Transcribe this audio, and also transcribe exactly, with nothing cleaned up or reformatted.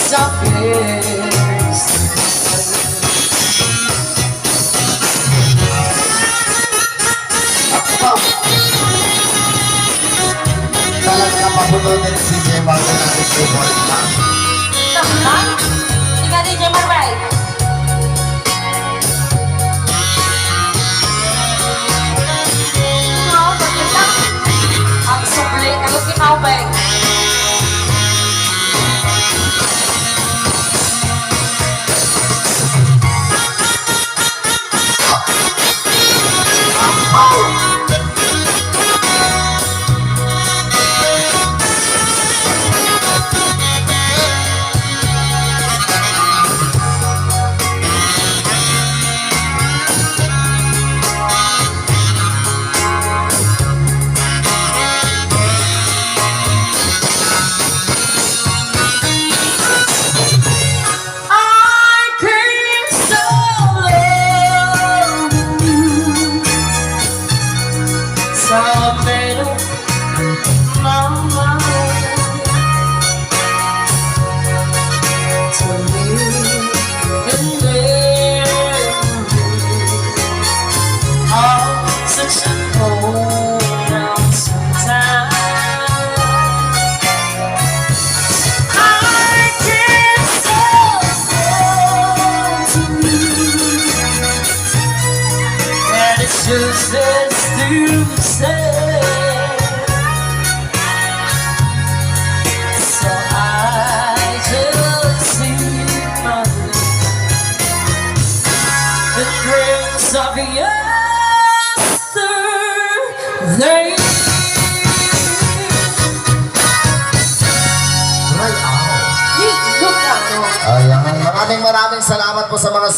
Sa face. Ako pa. Talaga mapuno din si J Marvin at si Boy. Naman? Ikaw, D J Marvin. Ang subli, kalut ni Pao, bay. I came so low. So many moments to live in memory of such an old, lonesome time. I can't stop wanting you, and it just says to say, so I just see my the dreams of yesterday. Try out. Hey, look out. Ayan. Maraming, maraming salamat po sa mga